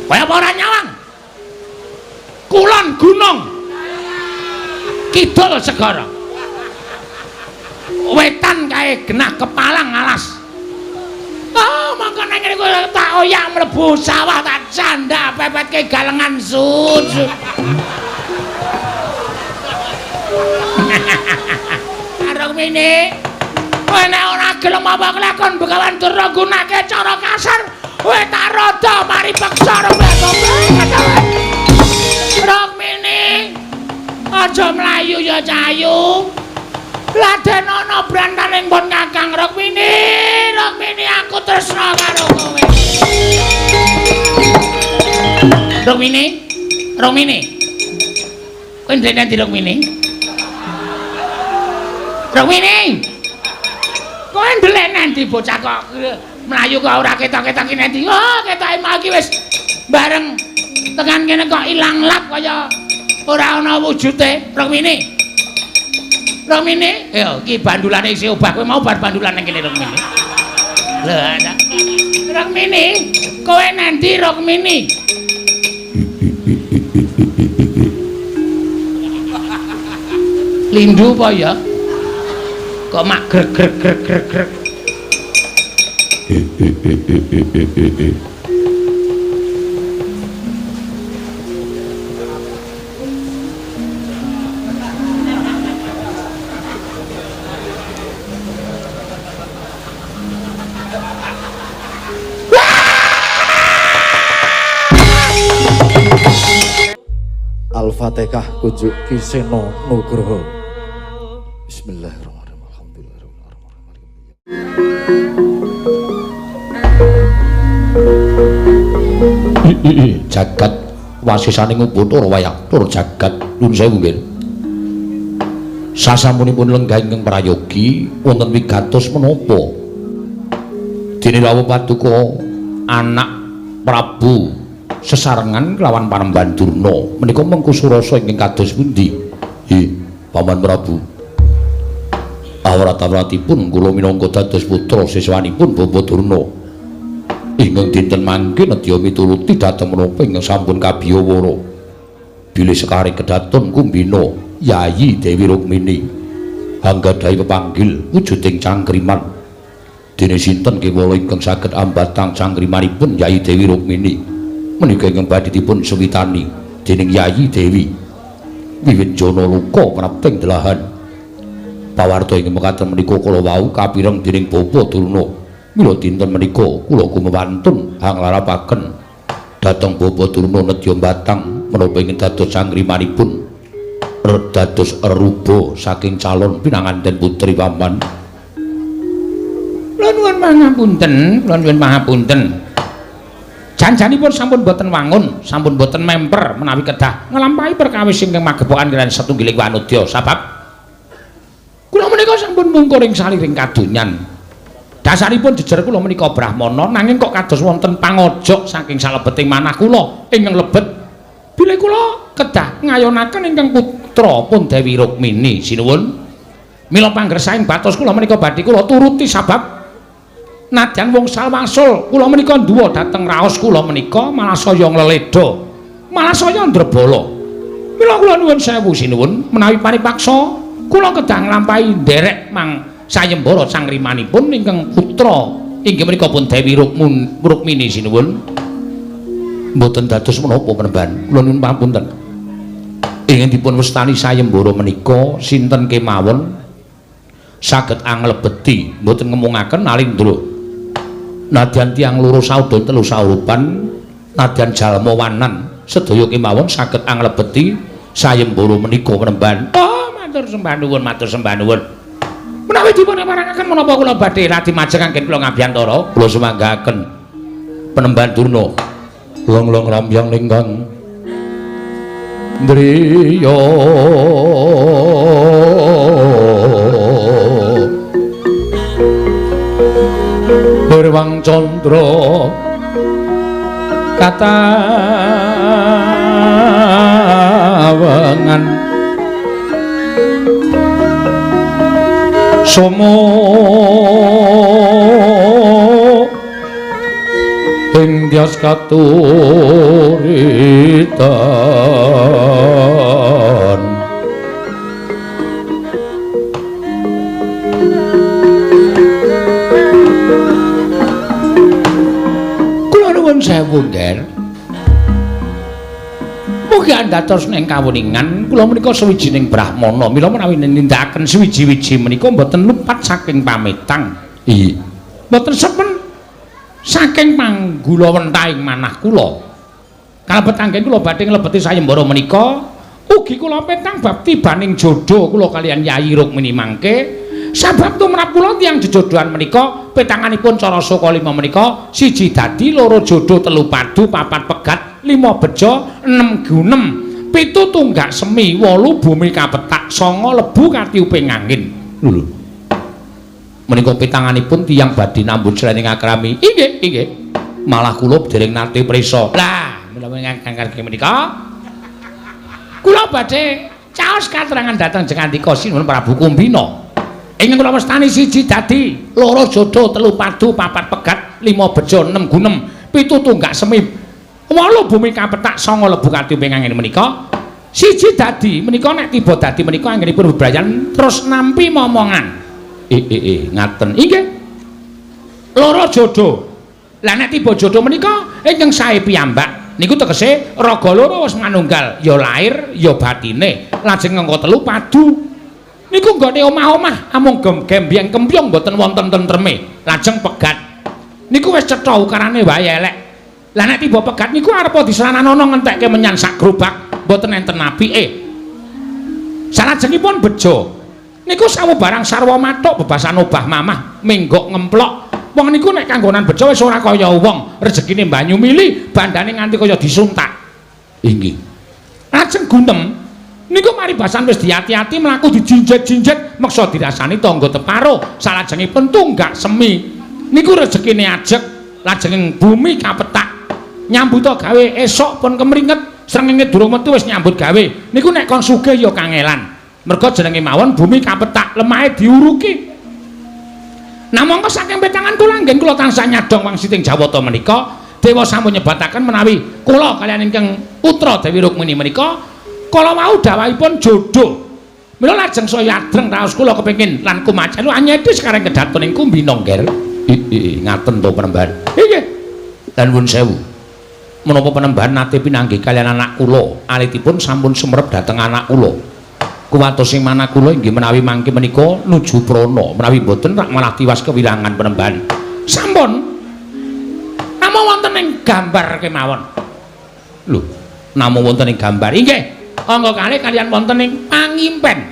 Kaya apa ora nyawang? Kulon gunung. Kidul segara. Wetan kae genah kepalang alas. Oh, mongko nang ngene kowe tak oyak mlebu sawah tak candak pepetke galengan sut. Rukmini, kowe nek ora gelem apa kelakon Begawan Durna gunake cara kasar, kowe tak rada mari peksa Rukmini, aja mlayu ya Cayu. Laden ana brantaning pun Kakang Rukmini, Rukmini aku tresna karo kowe. Rukmini, Rukmini. Kowe ndek ndi Rukmini? Rukmini. Kowe ndelek nanti bocah kok mlayu kok ora ketok-ketok ki nanti. Oh, ketoke mau ki wis bareng tekan kene kok ilang lap kaya ora ana wujute. Rukmini. Rukmini, yo iki bandulane isih obah, kowe mau bar bandulan nang kene Rukmini. Lho, ana. Rukmini, kowe nanti Rukmini. Lindu apa ya? Kok mak grek grek grek grek grek. Al-Fatihah kunjuk Ki Seno Nugroho. Bismillahirrahmanirrahim. Alhamdulillah. Jagat wasisaning Upacara wayang tur jagat nuwun sewu nggih. Sasampunipun lenggah ingkang prayogi wonten wigatos menapa dene rawuh paduka anak Prabu sesarengan kelawan Panembahan Durna menika mengku surasa ingkang kados pundi? Nggih, Paman Prabu. Awrat-awratipun kula minangka dados putra siswanipun Bapak Durna. Ingkang dinten mangke nedya mituruti dhateng menapa ingkang sampun kabiyawara. Bilih sekaring kedaton kumbina Yayi Dewi Rukmini anggadhahi pepanggil wujuding cangkriman. Dene sinten kewala ingkang saged ambatang cangkrimanipun Yayi Dewi Rukmini? Menika ingkang badhe dipun sewitani dening Yayi Dewi. Wiwit jana luka prapting delahan. Pawarta ingkang mekaten menika kala wau kapireng dening Bapak Durna. Mila dinten menika kula kumewantun hanglarapaken dhateng Bapak Durna nedya mbatang menapa ingkang dados cangkrimanipun dados ruba saking calon pinanganten putri paman. Kula nuwun pangapunten, kula nuwun pangapunten. Janjanipun sampun boten wangun, sampun boten memper menawi kedah nglampahi perkawis ingkang magepokan kaliyan satunggiling wanudya sabab kula menika sampun mungkur ing saliring kadonyan. Dasaripun jejer kula menika brahmana nanging kok kados wonten pangojok saking salebeting manah kula ingkang lebet bilih kula kedah ngayonaken ingkang putra pun Dewi Rukmini sinuwun. Mila panggersaing batos kula menika badhe kula turuti sabab nadyan wong salwasul kula menika nduwa dhateng raos kula menika malah saya ngleledha, malah saya ndrebala. Mila kula nuwun sewu sinuwun menawi paripaksa kula kedah nglampahi nderek mang sayembara cangkrimanipun ingkang putra inggih menika pun Dewi Rukmini sinuwun. Mboten dados menapa Panembahan, kula nuwun pangapunten. Ingkang dipun wastani sayembara menika sinten kemawon saged anglebeti mboten ngemungaken Nalindra. Nadyan tiyang loro saudon telu saurupan, nadyan jalma wanan sedaya kemawon saged anglebeti sayembara menika Panembahan. Oh, matur sembah nuwun, matur sembah nuwun. Menawi dipun parangaken menapa kula badhe radi majeng anggen kula ngabiyantara, kula sumanggaken Panembahan Durna. Long-long rambyang lingkang driya Nirwang candra katawengan somo Ing tias katuritan Kula nuwun sewu, Nger. Mugi andatos ing kawuningan kula menika sawijining brahmana, mila menawi nindakaken suwiji-wiji menika mboten lupat saking pamitang. Iya. Mboten sepen saking panggula wentahing manah kula. Kalebet anggen kula badhe nglebeti sayembara menika, ugi kula petang bab tibaning jodho kula kaliyan Yayi Rukmini mangke. Sabab tumrap kula tiyang jejodhoan menika petanganipun cara saka lima menika siji dadi, loro jodho, telu padu, papat pegat, lima bejo, enem gunem, pitu tunggak semi, 8 bumi kapetak, 9 lebu katiuping angin. Lho. Menika petanganipun tiyang badhe nambut srening akrami. Inggih, inggih. Malah kula dereng nate prisa. Lah, menawi ingkang menika kula badhe caos katerangan dhateng Jengandika Sinuwun Prabu Kumbina. Ingkang kula wastani siji dadi, loro jodho, telu padu, papat pegat, lima bejo, enem gunem, pitu tunggak semi, 8 bumi kapetak, 9 lebu katiuping angin menika. Siji dadi menika nek tiba dadi menika anggenipun bebrayan terus nampi momongan. Ngaten. Inggih. Loro jodho. Lah nek tiba jodho menika ingkang sae piyambak niku tegese raga loro wis manunggal, ya lair ya batine. Lajeng angka telu padu. Niku nggone omah-omah amung gembyeng kempyung mboten wonten tentreme. Lajeng pegat. Niku wis cetha ukarane wae elek. Lah nek tiba pegat niku arepa diserananono ngentekke menyan sak gerobak, mboten enten apike. Salajengipun bejo. Niku sawu barang sarwa mathuk bebasan obah mamah menggok ngemplok. Wong niku nek kanggonan bejo wis ora kaya wong, rezekine banyu mili, bandane nganti kaya disuntak. Inggih. Lajeng gunem niku maribasan wis diati-ati mlaku dijinjet-jinjet meksa dirasani tangga teparo. Salajengipun tunggak semi. Niku rezekine ajeg, lajeng bumi kapetak. Nyambuta gawe esok pun kemringet, srengenge durung metu wis nyambut gawe. Niku nek kon sugih ya kangelan. Merga jenenge mawon bumi kapetak, lemahe diuruki. Nah mongko saking petangan kula anggen kula tansah nyadong wangsiting Jawata menika, dewa sampun nyebataken menawi kula kaliyan ingkang putra Dewi Rukmini menika kala wau dawahipun jodho. Mila lajeng saya adreng raos kula kepengin lan kumacan anyedi sekarang kedaton ing Kumbina, Ngger. Ngaten to penemban. Inggih. Lan nuwun sewu. Menapa penemban nate pinanggih kaliyan anak kula, alitipun sampun sumerep dhateng anak kula. Kuwatos sing manah kula inggih menawi mangke menika nuju prana, menawi mboten rak malah tiwas kewirangan penemban. Sampun. Namung wonten ing gambar kemawon. Lho, namung wonten ing gambar. Inggih. Angka kalih kaliyan wonten ing pangimpen.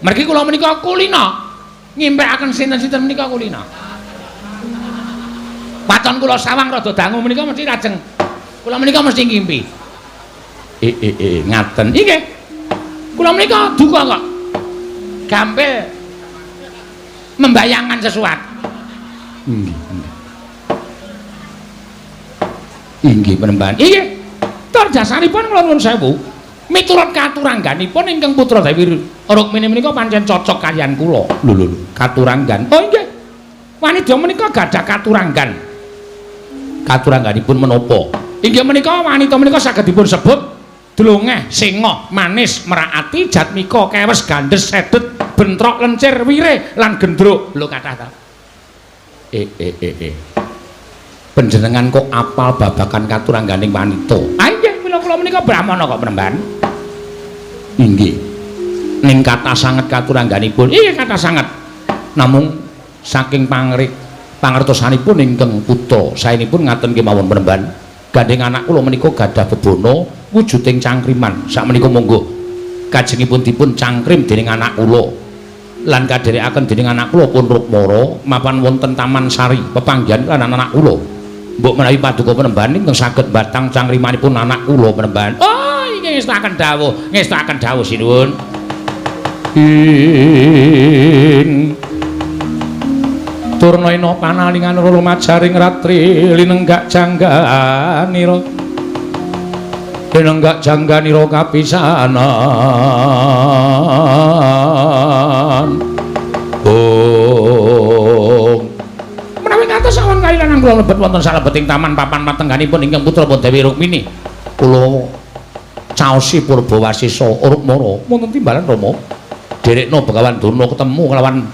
Mergi kula menika kulina. Ngimpekaken sinten-sinten menika kulina. Waton kula sawang rada dangu menika mesti lajeng kula menika mesti ngimpi. Ngaten. Inggih. Kula menika duka kok. Gampil membayangkan sesuatu. Inggih. Inggih penemban. Inggih. Tur jasaripun kula nuwun sewu. Miturut katurangganipun ingkang putra Dewi Rukmini menika pancen cocok kaliyan kula. Lho lho, katuranggan. Oh inggih. Wanita menika gadah katuranggan. Katurangganipun menapa? Inggih menika wanita menika saged dipun sebut dlongeh, singoh, manis, merak ati, jatmika, kewes, gandes, sedet, bentrok, lencir, wire lan gendruk. Lho kathah ta. Panjenengan kok apal babagan katurangganing wanita? Ah inggih, mila kula menika brahmana kok penemban. Inggih. Ning kathah sanget katurangganipun. Inggih kathah sanget. Namung saking pangertosanipun ingkang putra saenipun ngaten kemawon penemban. Gandheng anak kula menika gadah bebana wujuding cangkriman. Sakmenika monggo kajengipun dipun cangkrim dening anak kula. Lan kadherekaken dening anak kula pun Rukmara mapan wonten Taman Sari pepanggihan lan anak kula. Mbok menawi paduka penemban ingkang saged batang cangkrimanipun anak kula penemban. Oh, inggih ngestakaken dawuh, ngestakaken dawuh sinuwun. Ing Turnaina panalingan lumajaring ratri linenggak jangganira. Linenggak jangganira kapisanan. Bung. Menawi ngantos awan kali lanang kula mlebet wonten salebeting taman papan patengganipun ingkang putra Dewi Rukmini. Kula caosi Purbawasisa Rukmara wonten timbalan Rama. Derekno Begawan Durna ketemu kelawan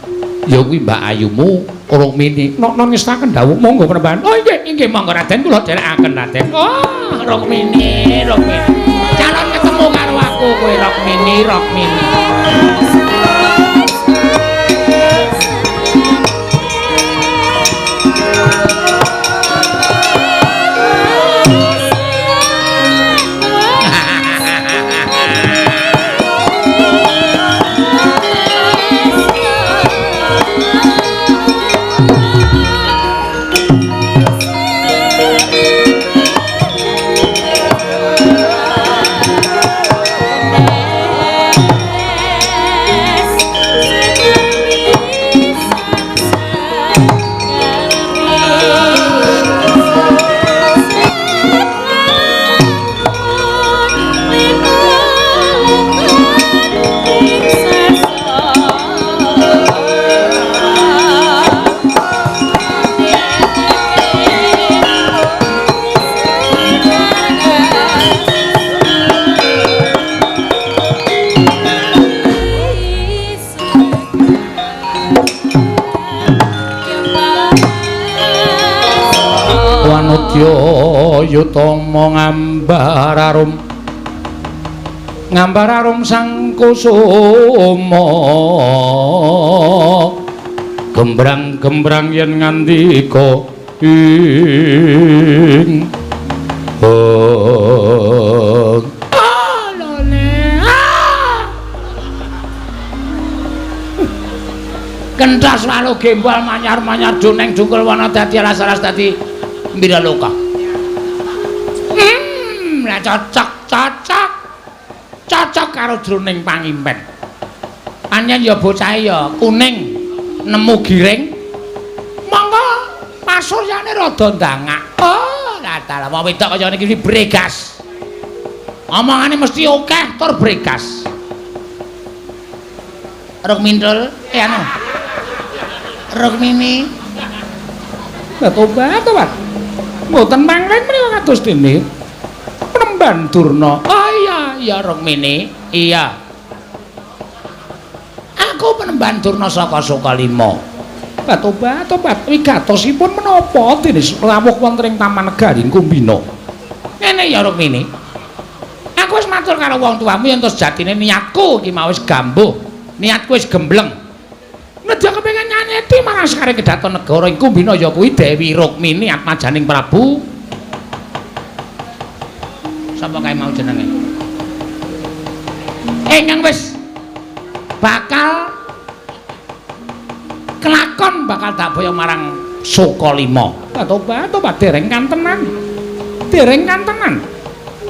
ya kuwi Mbak Ayumu Rukmini. Nok ngestaken dawuh monggo Panembahan. Oh inggih, inggih monggo Raden kula dherekaken Raden. Oh Rukmini, Rukmini. Calon ketemu karo aku kowe Rukmini, Rukmini. Yutama ngambar arum ngambar arum sang kusuma gembrang-gembrang yen ngandika ing Kentas walu gembal manyar-manyar duneng dungkul wana dadi alas-alas dadi mbiraloka. Lah cocok, cocok. Cocok karo jroning pangimpen. Pancen ya bocahe ya kuning nemu giring. Monggo pasuryane rada ndangak. Oh, lah dalah wong wedok kaya niki bregas. Omongane mesti akeh tur bregas. Rukmintul, anu. Rukmini. Lah tobat, tobat. Mboten mangling menika kados dene Panembahan Durna. Oh iya, iya Rukmini, iya. Aku Panembahan Durna saka Sukalima. Lah tobat, tobat wigatosipun menapa dene rawuh wonten ing Taman Negari Kumbina. Ngene ya Rukmini. Aku wis matur karo wong tuamu yen to sejatine niatku iki mau wis gambuh, niatku wis gembleng. Nedya kepengin nyanyeti marang sekare kedaton negara ing Kumbina ya kuwi Dewi Rukmini atmajaning Prabu. Sapa kae mau jenenge? Ingkang wis bakal kelakon bakal tak boyong marang Sukalima. Tobat, tobat dereng kantenan. Dereng kantenan.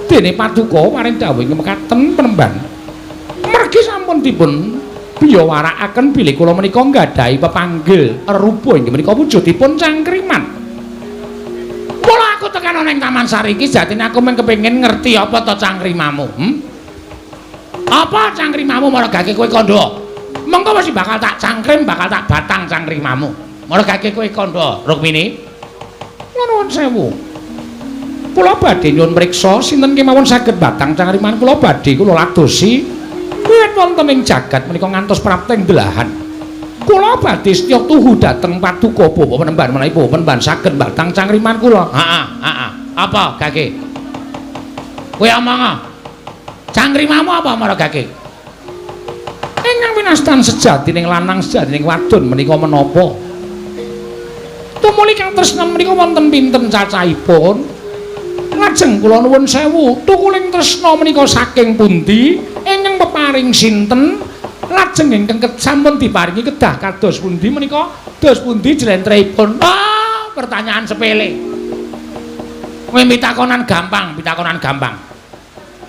Dene paduka paring dawuh ing mekaten Panembahan. Mergi sampun dipun biyawarakaken bilih kula menika nggadahi pepanggil rupa inggih menika wujudipun cangkriman. Mula aku tekan ana ing Taman Sari iki jatine aku mung kepengin ngerti apa to cangkrimamu. Apa cangkrimamu maragake kowe kandha? Mengko mesti bakal tak cangkrim, bakal tak batang cangkrimamu. Maragake kowe kandha, Rukmini. Nuwun sewu. Kula badhe nyuwun mriksa sinten kemawon saged batang cangkriman kula badhe kula ladosi wiwit wonten ing jagat menika ngantos prapteng delahan. Kula badhe setya tuhu dhateng paduka Bapak Panembahan menawi Bapak Panembahan saged batang cangkriman kula. Heeh, heeh. Apa gage? Kowe omong. Cangkrimamu apa maragake? Ingkang winastan sejatining lanang sejatining wadon menika menapa? Tumuli kang tresna menika wonten pinten cacahipun? Lajeng kula nuwun sewu, tukuling tresna menika saking pundi? Ingkang peparing sinten? Lajeng ingkang sampun diparingi kedah kados pundi menika? Dos pundi jlentrehipun? Ah, pertanyaan sepele. Kowe pitakonan gampang, pitakonan gampang.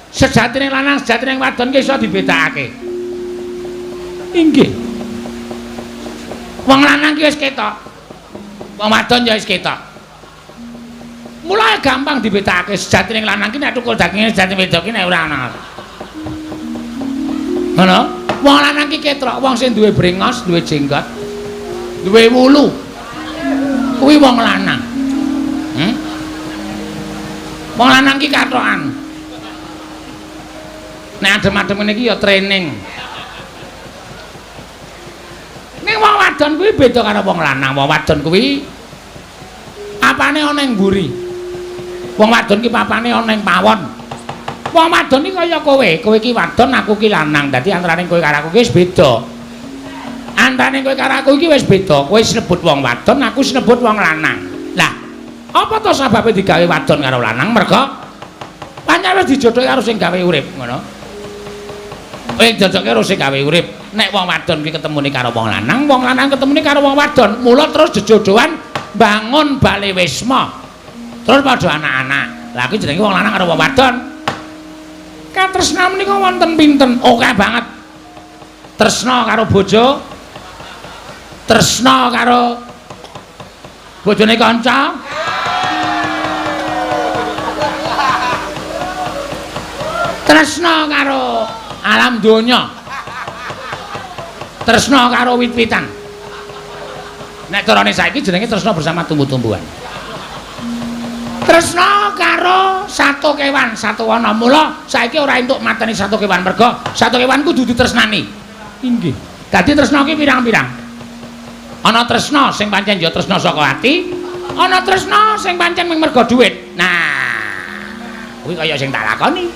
Sejatine lanang, sejatine wadon ki iso dibedakake. Inggih. Wong lanang ki wis ketok. Wong wadon ya wis ketok. Mulai gampang dibedakake sejatine lanang ki nek tukul daginge sejatine wedok ki nek ora ana. Ngono? Wong lanang ki ketrok, wong sing duwe brengos, duwe jenggot, duwe wulu. Kuwi wong lanang. Wong lanang ki kathokan. Nek adem-adem ngene iki ya training. Ning wong wadon kuwi beda karo wong lanang. Wong wadon kuwi apane ana ing mburi. Wong wadon ki papane ana ing pawon. Wong wadon iki kaya kowe, kowe iki wadon, aku ki lanang. Dadi antarane kowe karo aku ki wis beda. Antarane kowe karo aku iki wis beda. Kowe sinebut wong wadon, aku sinebut wong lanang. Lah, apa to sababe digawe wadon karo lanang? Merga pancen wis dijodohke karo sing gawe urip, ngono. Kowe dijodohke karo sing gawe urip. Nek wong wadon ki ketemune karo wong lanang, wong lanang ketemune karo wong wadon. Mula terus jejodohan bangun bale wisma. Terus padha anak-anak. Lah kuwi jenenge wong lanang karo wong wadon. Katresnan menika wonten pinten? Akeh banget. Tresna karo bojo, tresna karo bojone kanca, tresna karo alam donya, tresna karo wit-witan. Nek carane saiki jenenge tresna bersama tumbuh-tumbuhan. Tresna karo satu kewan, satu wana. Mula saiki ora entuk mateni satu kewan merga satu kewan kudu ditresnani. Inggih. Dadi tresna ki pirang-pirang. Ana tresna sing pancen ya tresna saka ati, ana tresna sing pancen mung merga dhuwit. Nah, kuwi kaya sing tak lakoni.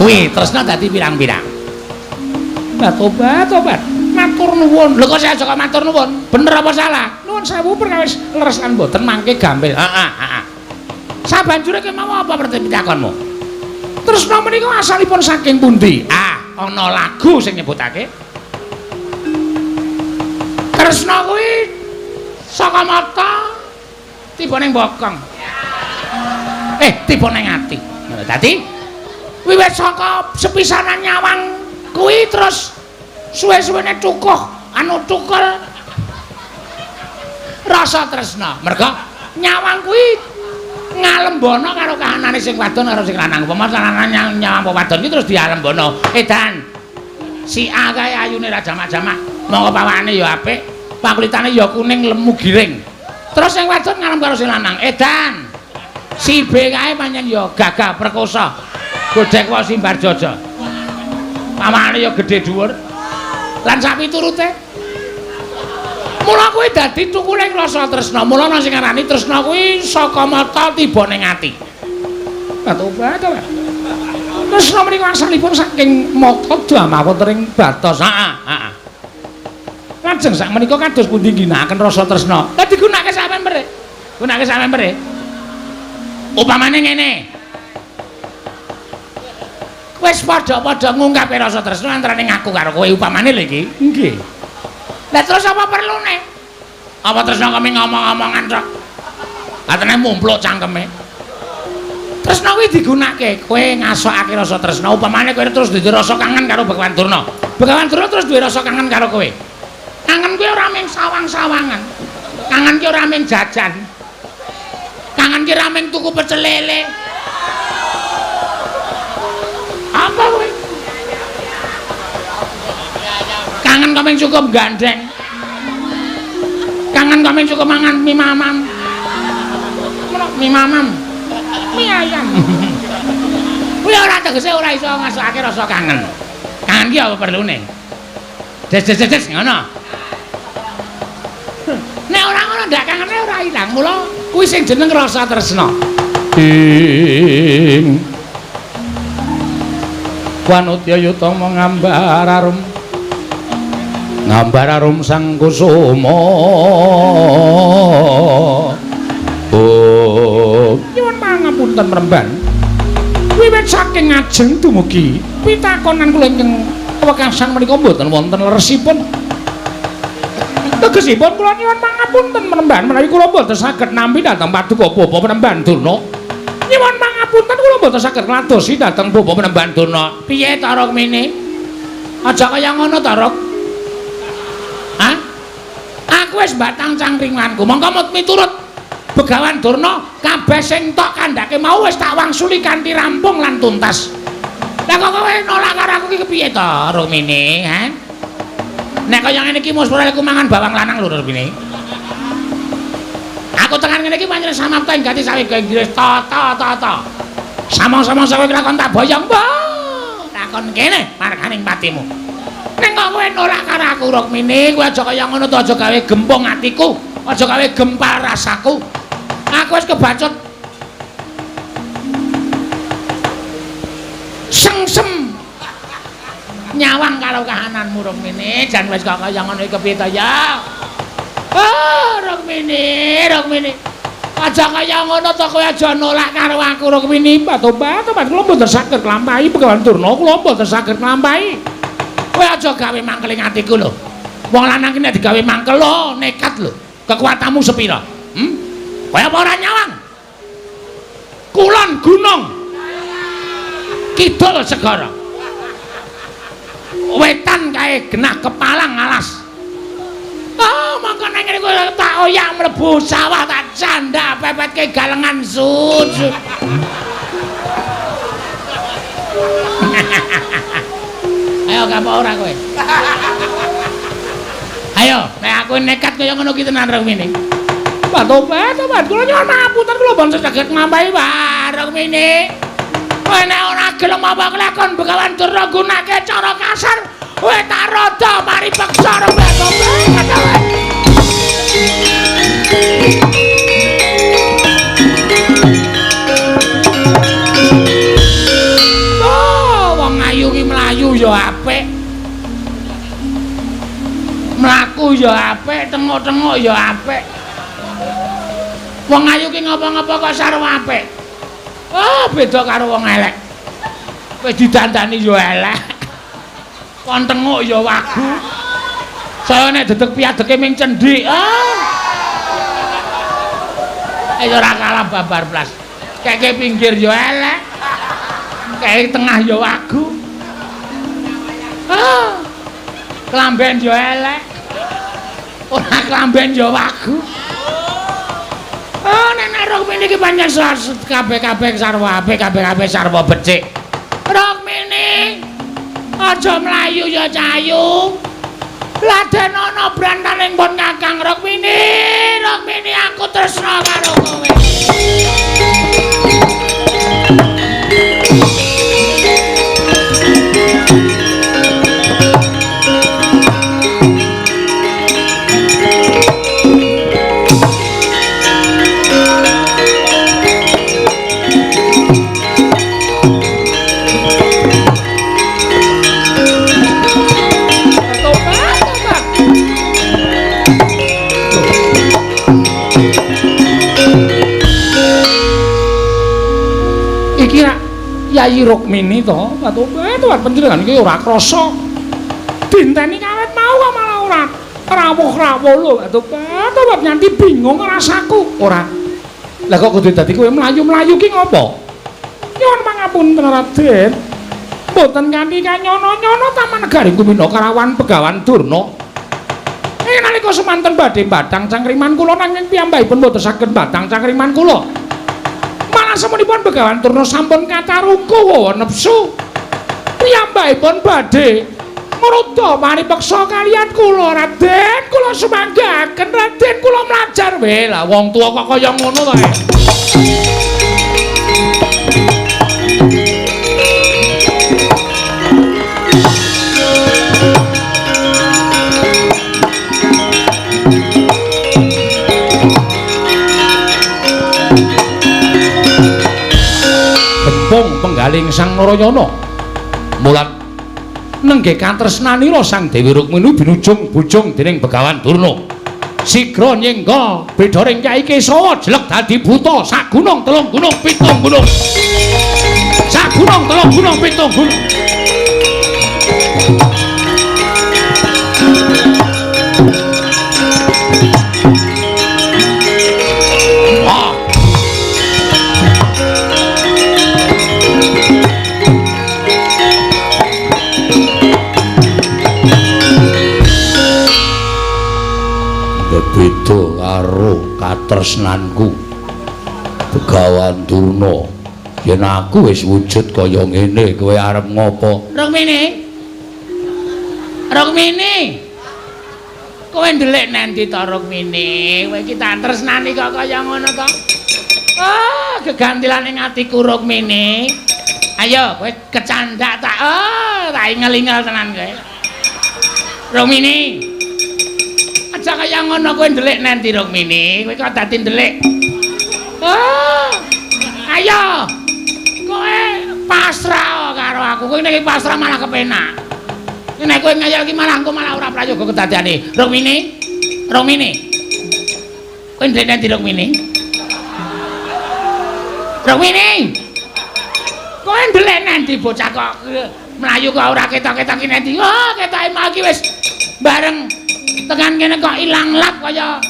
Kuwi tresna dadi pirang-pirang. Lah tobat, tobat. Matur nuwun. Lho kok saya kok matur nuwun? Bener apa salah? Nuwun sewu perkawis leres lan mboten mangke gampil. Heeh, heeh. Sabanjure ki mau apa pitakonmu? Tresna menika asalipun saking pundi? Ah, ana lagu sing nyebutake. Tresna kuwi saka mata tiba ning bokong. Tiba ning ati. Dadi wiwit saka sepisanan nyawang kuwi terus suwe-suwene cukuh anu tukul rasa tresna. Merga nyawang kuwi ngalembono karo kahanane sing wadon karo sing lanang. Upama lanang nyawang apa wadon iki terus dialembono. Edan. Si A kae ayune ra jamak-jamak, mongko pawakane ya apik, pakulitane ya kuning lemu giring. Terus sing wadon ngalem karo sing lanang. Edan. Si B kae pancen ya gagah perkosa. Godhek wae simbar jojo. Pawakane ya gedhe dhuwur. Lan sak piturute. Mula kuwi dadi tukule rasa tresna. Mula ana sing ngarani tresna kuwi saka mata tiba ning ati. Tobat, tobat. Tresna menika asalipun saking mata damah wonten ing batos. Heeh, heeh. Lajeng sak menika kados pundi ngginakaken rasa tresna? Lah digunakake sak pempere. Gunakake sak pempere. Upamane ngene. Wis padha-padha ngungkapke rasa tresna antarane ngaku karo kowe upamane lho iki. Nggih. Lah terus apa perlune? Apa tresna kami ngomong-ngomongan tok? Katene mumpluk cangkeme. Tresna kuwi digunakake, kowe ngasokake rasa tresna, upamane kowe terus duwe rasa kangen karo Begawan Durna. Begawan Durna terus duwe rasa kangen karo kowe. Kangen kuwi ora mung sawang-sawangan. Kangen ki ora mung jajan. Kangen ki ora mung tuku pecel lele. Apa kowe? Kangen kok mung cukup gandeng. Kangen kok mung cukup mangan mie mamam. Ngono mie mamam. Mie ayam. Kuwi ora tegese ora iso ngasokake rasa kangen. Kangen ki apa perlune? Des des des ngono. Nek ora ngono ndak kangene ora ilang. Mula kuwi sing jeneng rasa tresna. Ing Wanudya yutama ngambar arum. Ngambar arum sang kusuma. Oh, nyuwun pangapunten Mremban. Wiwit saking ngajeng dumugi pitakonan kula ingkang wekasan menika mboten wonten leresipun. Tegesipun kula nyuwun pangapunten Mremban menawi kula mboten saged nampi dhateng paduka Bapak Penemban Durna. Nyuwun pangapunten kula mboten saged ngladosi dhateng Bapak Penemban Durna. Piye ta Rukmini? Aja kaya ngono ta, Ruk. Hah? Aku wis batang cangkringanku. Mongko miturut Begawan Durna kabeh sing tok kandhake mau wis tak wangsuli kanthi rampung lan tuntas. Lah kok kowe nolak karo aku iki kepiye ta, Rukmini, ha? Nek kaya ngene iki muspura aku mangan bawang lanang lho Rukmini. Aku tekan ngene iki pancen samapta ing gati sawe Inggris tata tata. Samang-samang sawe lakon tak boyong. Lakon kene marganing patimu. Ning kok kowe nolak karo aku Rukmini, kowe aja kaya ngono to, aja gawe gempung atiku, aja gawe gempal rasaku. Aku wis kebacut sengsem nyawang karo kahananmu Rukmini, jan wis kok kaya ngono iki kepiye to ya? Oh, Rukmini, Rukmini. Aja kaya ngono to, kowe aja nolak karo aku Rukmini. Tobat, tobat kula mboten saged nglampahi Begawan Durna, kula mboten saged nglampahi. Kowe aja gawe mangkeling atiku lho. Wong lanang ki nek digawe mangkel lho, nekat lho. Kekuatanmu sepira? Hmm? Kowe apa ora nyawang? Kulon gunung. Kidul segara. Wetan kae genah kepalang alas. Oh, mongko nang ngene kowe tak oyak mlebu sawah tak canda pepetke galengan sut. Ayo gak apa ora kowe. Ayo, nek aku nekat kaya ngono ki tenan Rukmini. Wah, tobat, tobat. Kula nyuwun pangapunten kula mboten saged nglampahi Wah, Rukmini. Kowe nek ora gelem apa kelakon Begawan Durna gunake cara kasar, kowe tak rada mari peksa Rukmini. Tobat. Oh, wong ayu ki mlayu ya apik. Mlaku ya apik, tengok-tengok ya apik. Wong ayu ki ngopo-ngopo kok sarwa apik. Oh, beda karo wong elek. Wis didandani ya elek. Kon tengok ya wagu. Saya nek dedeg piadeke ming cendhik. Ah. Ayo ora kalah babar blas. Keke pinggir ya elek. Keke tengah ya wagu. Ah. Klamben ya elek. Ora klamben ya wagu. Oh, nek Rukmini iki pancen kabeh-kabeh sarwa apik, kabeh-kabeh sarwa becik. Rukmini, aja mlayu ya cayu. Laden ana brantaning pun Kakang Rukmini, Rukmini aku tresna karo kowe. Iki rak Yayi Rukmini to, tobat panjenengan iki ora krasa. Dinteni kawit mau kok malah ora rawuh-rawuh lho, tobat nganti bingung rasaku. Ora. Lah kok kudu dadi kowe mlayu-mlayu ki ngopo? Nyuwun pangapunten Raden. Mboten kanthi kanyono-nyono Taman Negari Kumina Karawan Begawan Durna. Ing nalika semanten badhe batang cangkriman kula nanging piyambakipun mboten saged batang cangkriman kula. Malah semonipun Begawan Durna sampun katarungku wawa nepsu. Piyambakipun badhe ngruda paripeksa kaliyan kula Raden, kula sumanggaken Raden, kula mlajar. Weh lah wong tuwa kok kaya ngono to. Gempung penggaling Sang Narayana. Mulat nenggih katresnanira Sang Dewi Rukmini binujung bujung dening Begawan Durna. Sigra nyengga bedharing Kyai Kesawa jelek dadi buta sak gunung telung gunung pitung gunung. Sak gunung telung gunung pitung gunung. Beda karo katresnanku Begawan Durna. Yen aku wis wujud kaya ngene, kowe arep ngopo? Rukmini. Rukmini. Kowe ndelik nanti to Rukmini? Kowe iki tak tresnani kok kaya ngono to? Ah, gegantilane atiku Rukmini. Ayo kowe kecandak tak. Oh, tak ingel-ingel tenan kowe. Rukmini. Aja kaya ngono kowe ndelik nanti Rukmini. Kowe kok dadi ndelik. Oh. Ayo. Kowe pasrah karo aku. Kowe nek pasrah malah kepenak. Nek kowe ngayal iki malah engko malah ora prayoga kedadiane. Rukmini. Rukmini. Kowe ndelik nanti Rukmini? Rukmini. Kowe ndelik nanti bocah kok mlayu kok ora ketok-ketok iki nanti. Oh, ketoke mau iki wis bareng tekan kene kok ilang lap kaya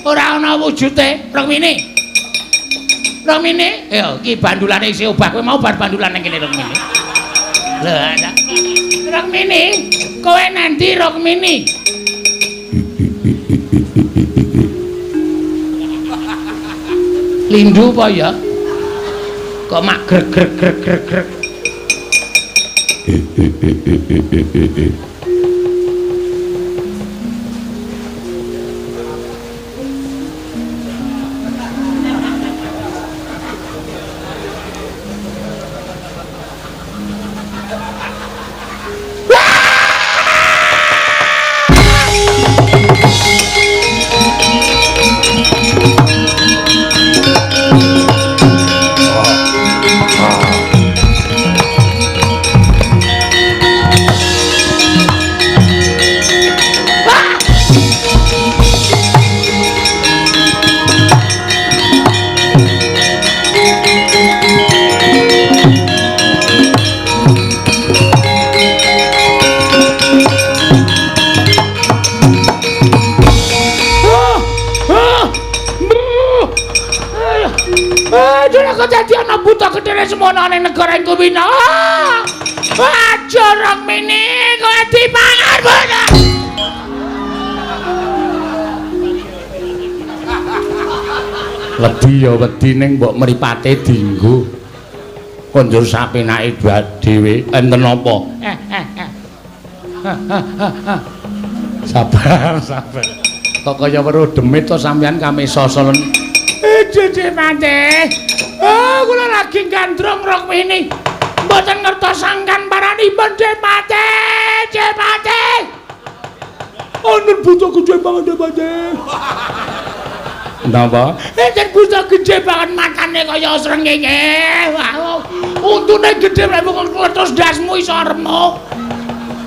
ora ana wujute. Rukmini. Rukmini, yo iki bandulane isih obah. Kowe mau bar bandulan nang kene Rukmini. Lho, ana. Rukmini, kowe nanti Rukmini. Lindu apa ya? Kok mak grek grek grek grek grek. Semono ning negara Kumbina. Aja Rukmini, kowe dipangan bocah. Wedi ya wedi ning mbok mripate dinggo. Konjur sapenake dhewe enten apa? Sabar, sabar. Kok kaya weruh demit to sampeyan kamesa solen. Dede mate. Oh, kula lagi gandrung Rukmini. Mboten ngertos sangkan paranipun Depate, Depate. Wonten buta gedhe banget Depate. Napa? Enten buta gedhe banget matane kaya srengenge. Wah, untune gedhe mlebu kletus ndasmu iso remuk.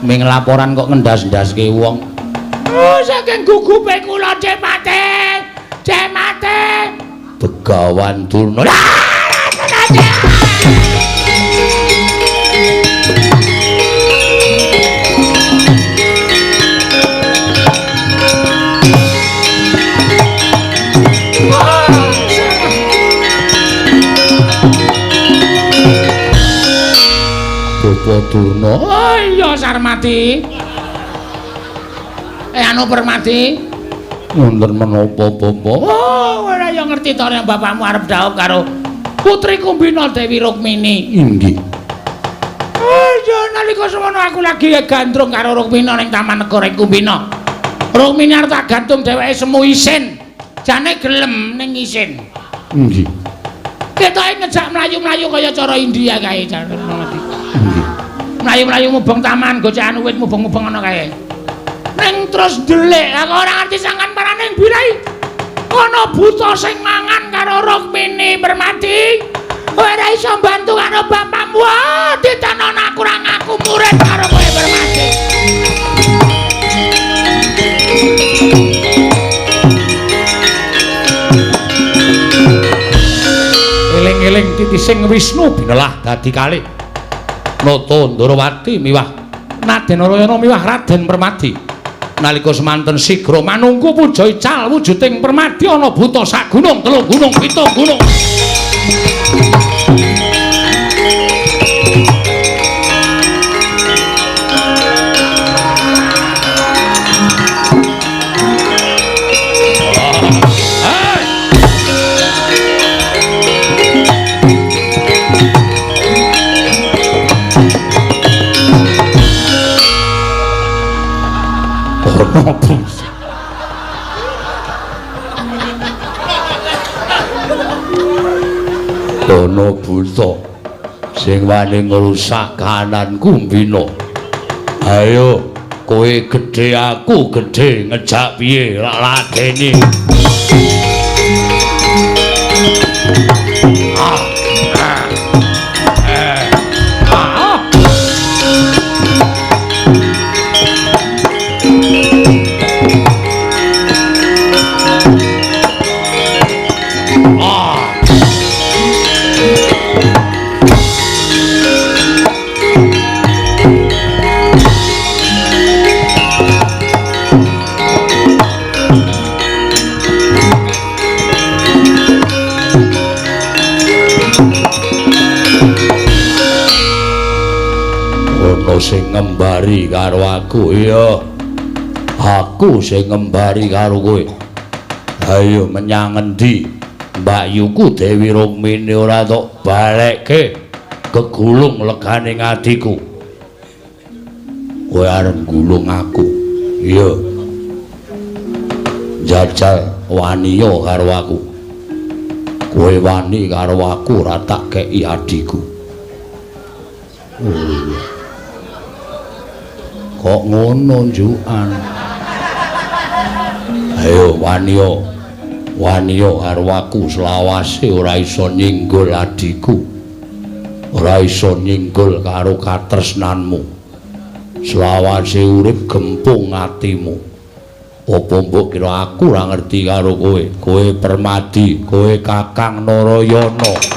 Ming laporan kok ngendas-ndaske wong. Oh, saking gugupe kula Depate. Depate. Begawan Durna. Bapak Durna. Oh iya Sarmati. Anu Permati. Wonten menapa Bapak? Oh, ora ya ngerti to nek bapakmu arep dhaup karo Putri Kumbina Dewi Rukmini. Inggih. Oh iya nalika semono aku lagi gandrung karo Rukmini ning Taman Negara Kumbina. Rukmini arep tak gantung dheweke semu isin. Jane gelem ning isin. Inggih. Ketoke ngejak mlayu-mlayu kaya cara India kae ngerti. Inggih. Mlayu-mlayu mubeng taman gocekan wit mubeng-mubeng ngono kae. Ning terus ndelik aku ora ngerti sangkan parane birai. Ana buta sing mangan karo Rukmini Permati. Ora iso mbantu karo bapakmu. Wah, ditanon aku ora ngaku murid karo kowe Permati. Eling-eling titising Wisnu binelah dadi kalih. Nata Ndorowati miwah Raden Narayana miwah Raden Permadi. Nalika semanten sigra manungku puja ical wujuding Permadi ana buta sak gunung, telung gunung, pitung gunung. Ana buta sing wani ngrusak kahanan Kumbina. Ayo, kowe gedhe aku gedhe, ngejak piye lak ladeni. Sing ngembari karo aku. Iya, aku sing ngembari karo kowe. Ayo menyang endi mbakyuku Dewi Rukmini ora tok balekke kegulung legane atiku. Kowe arep gulung aku. Iya, jajal waniya karo aku. Kowe wani karo aku ora tak kei adhiku. Oh. Kok ngono njukan? Ayo waniya, waniya karo aku selawase ora iso nyinggul adhiku. Ora iso nyinggul karo katresnanmu. Selawase urip gempung atimu. Apa mbok kira aku ora ngerti karo kowe? Kowe Permadi, kowe Kakang Narayana.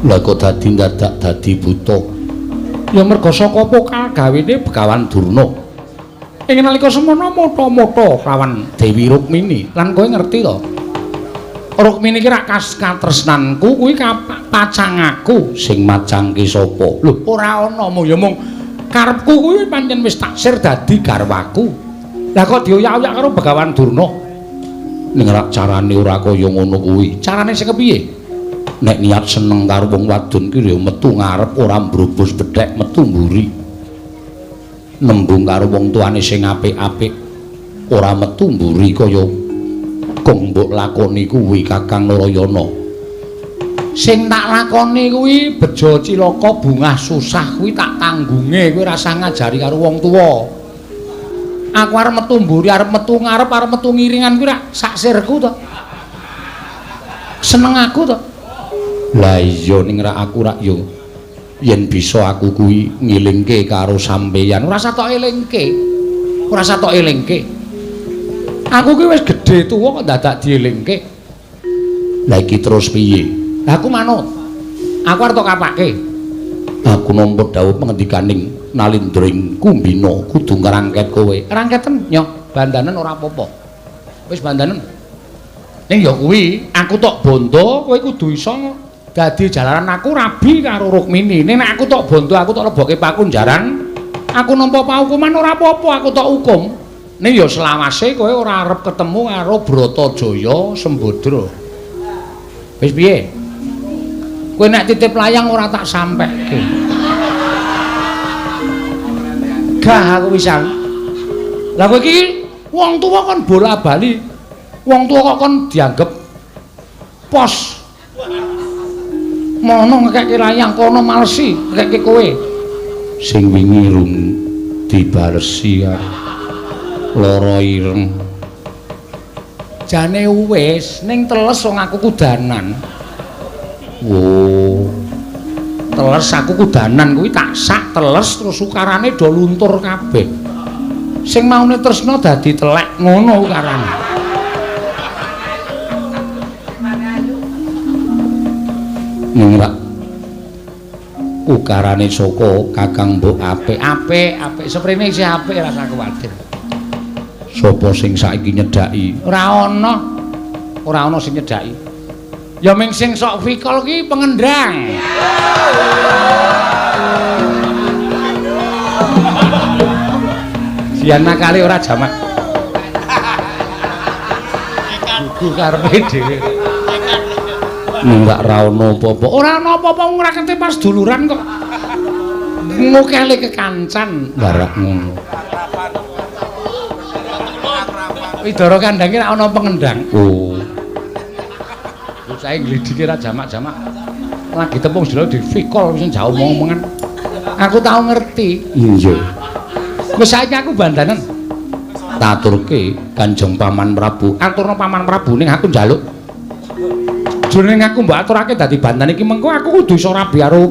Lah kok dadi dadak dadi buta? Ya merga saka pokal gawene Begawan Durna. Ing nalika semono motha-motha lawan Dewi Rukmini. Lan kowe ngerti to? Rukmini ki rak katresnanku kuwi pacang aku. Sing macangke sapa? Lho, ora ana mung ya mung karepku kuwi pancen wis taksir dadi garwaku. Lah kok dioyak-oyak karo Begawan Durna? Ning rak carane ora kaya ngono kuwi. Carane sing kepiye? Nek niat seneng karo wong wadon ki ya metu ngarep ora mbrobos bedhek metu mburi. Nembung karo wong tuane sing apik-apik ora metu mburi kaya kong mbok lakoni kuwi Kakang Narayana. Sing tak lakoni kuwi bejo cilaka bungah susah kuwi tak tanggunge, kuwi rasah ngajari karo wong tuwa. Aku arep metu mburi, arep metu ngarep, arep metu ngiringan kuwi rak saksirku to. Seneng aku to. Lah iya ning rak aku rak yo yen bisa aku kuwi ngilingke karo sampeyan. Ora usah tok elingke. Ora usah tok elingke. Aku ki wis gedhe tuwa kok dadak dielingke. Lah iki terus piye? Lah aku manut. Aku arep tok kapake. Aku nampa dawuh pengendikaning Nalindra ing Kumbina kudu ngrangket kowe. Rangketen nyoh, bandanen ora apa-apa. Wis bandanen. Ning ya kuwi, aku tok bondo, kowe kudu iso dadi jalaran aku rabi karo Rukmini. Ning nek aku tok bondo, aku tok lebokke pakunjaran, aku nampa paukuman ora apa-apa, aku tok hukum. Ning ya selawase kowe ora arep ketemu karo Bratajaya Sembadra. Wis piye? Kowe nek titip layang ora tak sampeke. Gah aku pisan. Lah kowe iki wong tuwa kon bola-bali. Wong tuwa kok kon dianggep pos. Mono ngekekke layang kono malesi ngekekke kowe. Sing wingi rung dibalesi lara ireng. Jane wis ning teles wong aku kudanan. Oh. Teles aku kudanan kuwi tak sak teles terus ukarane do luntur kabeh. Sing maune tresna dadi telek ngono ukarane. Ning rak ukarane saka Kakang mbok apik apik apik seprene isih apik rasa kuwatir. Sapa sing saiki nyedhaki? Ora ana. Ora ana sing nyedhaki. Ya ming sing sok fikol ki pengendang. Sian nakale ora jamak. Gugu karepe dhewe. Enggak ra ono apa-apa. Ora ono apa-apa ngrakete pas duluran kok. Ngukele kekancan barak ngono. Widara kandhange ra ono pengendang. Oh. Saya nglidike ra jamak-jamak. Lagi tepung jelo di fikol wis jauh omong-omongan. Aku tau ngerti. Iya. Wis saiki aku bandanen. Taturke Kanjeng Paman Prabu. Aturna Paman Prabu ning aku njaluk. Jroning aku mbok aturake dadi bandan iki mengko aku kudu iso rabi karo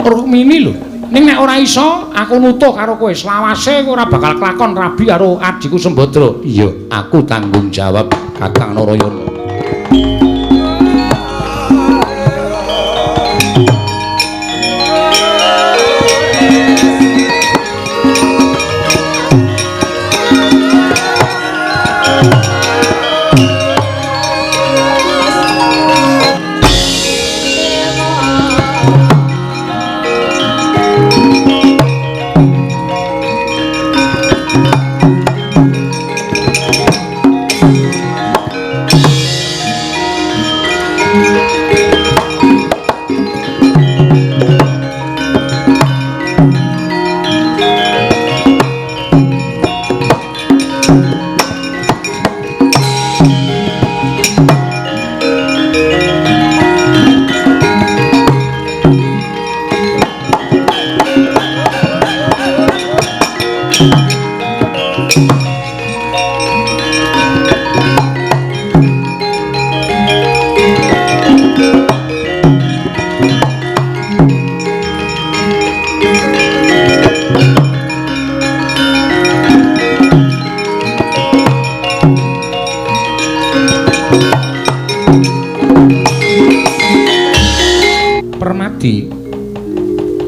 Rukmini lho. Ning nek ora iso aku nutuh karo kowe. Selawase ora bakal kelakon rabi karo adhiku Sembadra. Iya, aku tanggung jawab Kakang Narayana.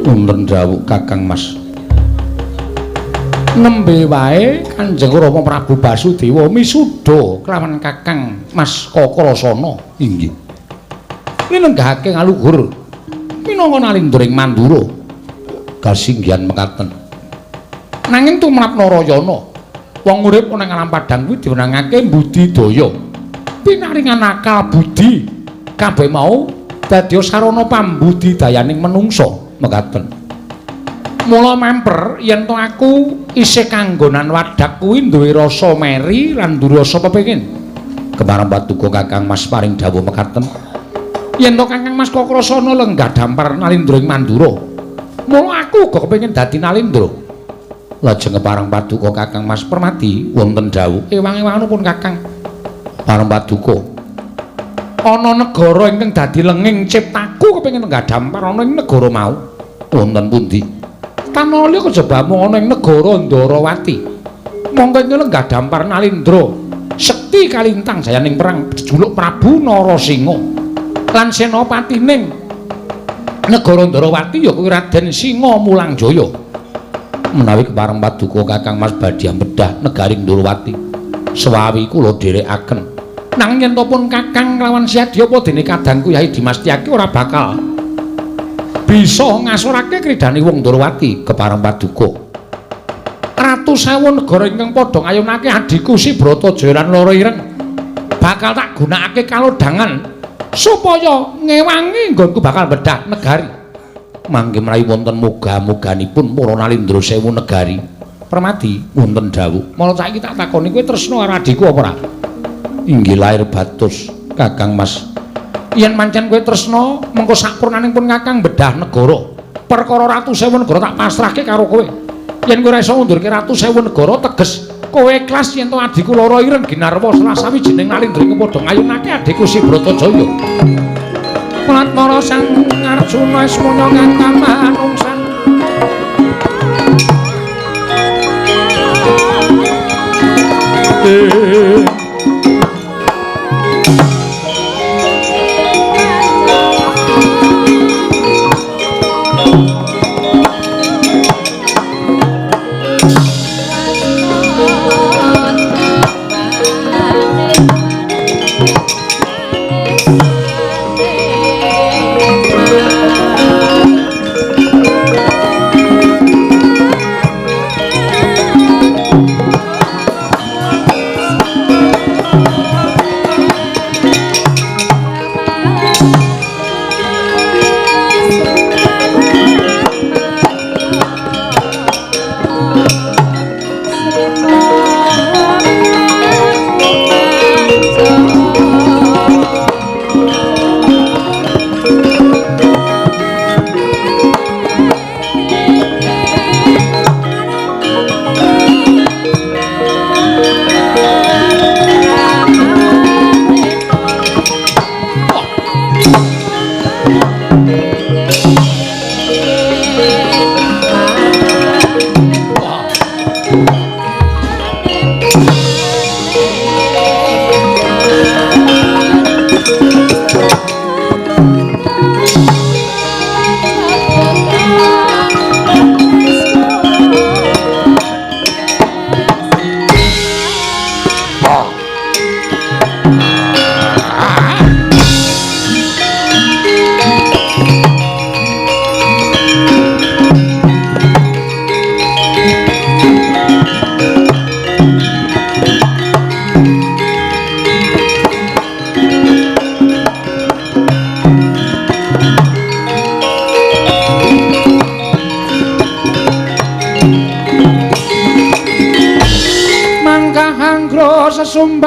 Wonten dawuh Kakang Mas. Nembe wae Kanjeng Rama Prabu Basudewa misuda kelawan Kakang Mas Kakrasana. Inggih. Linenggahake ngaluhur minangka nalindra ing Mandura. Kasinggihan mekaten. Nanging tumrap Narayana, wong urip ana ing alam padhang kuwi diwenangake budidaya. Pinaringan akal budi kabeh mau dadi sarana pambudidayaning menungsa mekaten. Mula memper yen to aku isih kanggonan wadak kuwi duwe rasa meri lan duwe rasa pepengin. Kemarang patuko Kakang Mas paring dawuh mekaten. Yen to Kakang Mas Kakrasana lenggah dampar nalindra ing Mandura. Mula aku uga kepengin dadi nalindra. Lajeng kepareng paduka Kakang Mas Permadi wonten dawuh ewang-ewanganipun Kakang. Pareng paduka ana negara ingkang dadi lenging ciptaku kepengin lenggah dampar ana ing negara mau. Wonten pundi? Tanah liya kejaba mung ana ing negara Ndarawati. Mongko ing lenggah dampar nalindra sekti kalintang jayaning perang jejuluk Prabu Narasinga lan senopatining negara Ndarawati ya kuwi Raden Singa Mulangjaya. Menawi kepareng paduka Kakang Mas badhe bedah negari Ndarawati sewawi kula dherekaken. Nanging yen to pun Kakang lawan Siadya apa dene kadangku Yai Dimas Tyaki ora bakal bisa ngasorake kridane wong Ndarawati. Kepareng paduka ratu sewu negara ingkang padha ngayunake adhiku Si Bratajaya lan Loro Ireng bakal tak gunakake kalodhangan supaya ngewangi nggonku bakal bedah negari. Mangke mrawi wonten moga-moganipun para nalindra sewu negari. Permadi wonten dawuh. Mula saiki tak takoni kowe tresna karo adhiku apa ora? Inggih lair batus Kakang Mas. Yen pancen kowe tresna mengko sakpurnaning pun Kakang bedah negara. Perkara ratu sewu negara tak pasrahke karo kowe. Yen kowe ora iso ngundurke ratu sewu negara teges kowe ikhlas yen to adhiku Loro Ireng ginarwa salah sawijining nalindra ing padha ngayunake adhiku Si Bratajaya. Platmara sang Arjuna ismaya kang kamanungsan.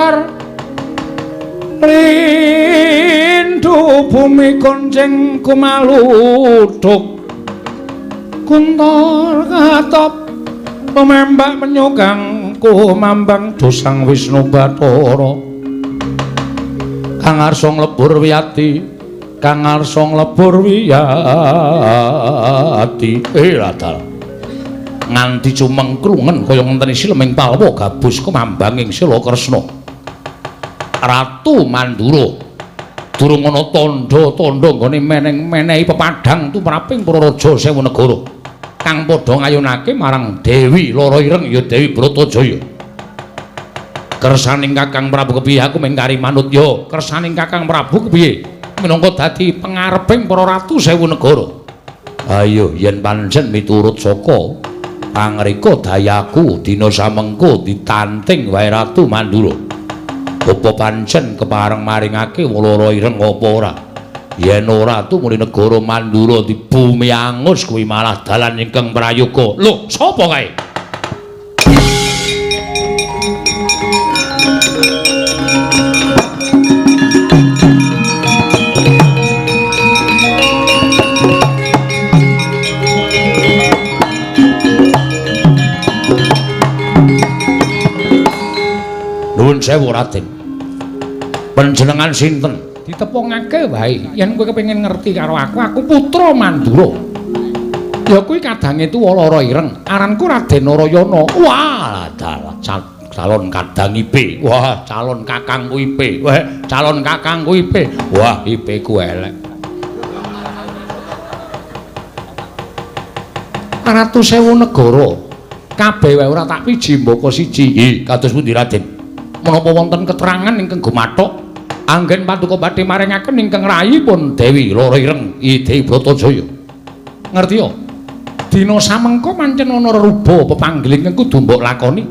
Kuntor rindu bumi konceng kumaluduk Kuntor katop pemembak menyokang kumambang dosang Wisnu Bathara kang arsa nglebur wiyati kang arsa nglebur wiyati ladal nganti cumengkrungen kaya ngenteni sileming palwa gabus kumambanging Sila Kresna Ratu Mandura durung ana tandha-tandha nggone meneng-menehi pepadhang tumraping para raja sewu negara kang padha ngayunake marang Dewi Lara Ireng ya Dewi Bratajaya. Kersaning Kakang Prabu kepiye aku mung kari manut ya kersaning Kakang Prabu kepiye minangka dadi pengareping para ratu sewu negara. Ayo yen pancen miturut saka pangrika dayaku dina samengko ditanting wae Ratu Mandura. Apa pancen kepareng maringake Lara Ireng apa ora? Yen ora tumuli negara Mandura dibumi angus kuwi malah dalan ingkang prayoga. Lho, sapa kae? Nuwun sewu Raden. Panjenengan sinten? Ditepungake wae. Yen kowe kepengin ngerti karo aku, aku putra Mandura. Ya kuwi kadange tuwa Lara Ireng. Aranku Raden Narayana. Wah, dalah calon kadang IP. Wah, calon kakangku IP. Wah, calon kakangku IP. Wah, IP ku elek. Ratu sewu negara. Kabeh wae ora tak piji mbaka siji. Nggih, kados pundi Raden? Menapa wonten keterangan ingkang gumathok anggen paduka badhe maringaken ingkang rayipun Dewi Lara Ireng Dewi Bratajaya. Ngerti ya? Dina samengko pancen ana reruba pepanggil ingkang kudu mbok lakoni.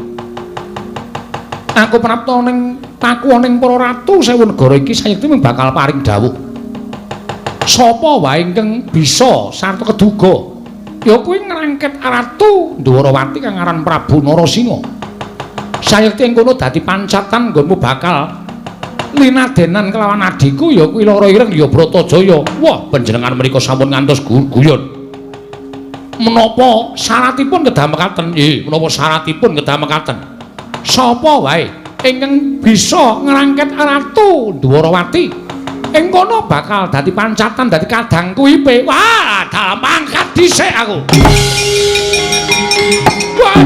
Aku prapta ning pakuwon ning para ratu sewu negara iki sayekti mung bakal paring dawuh. Sapa wae ingkang bisa sarta keduga ya kuwi ngrangket Ratu Ndwarawati kang aran Prabu Narasinga. Sayekti ing kono dadi pancatan nggonmu bakal linadenan kelawan adhiku ya kuwi Lara Ireng ya Bratajaya. Wah, panjenengan menika sampun ngantos guyon. Menapa syaratipun kedah mekaten? Nggih, menapa syaratipun kedah mekaten? Sapa wae ingkang bisa ngrangket Ratu Ndwarawati ing kono bakal dadi pancatan dadi kadangku IP. Wah, dalam mangkat dhisik aku. Wah.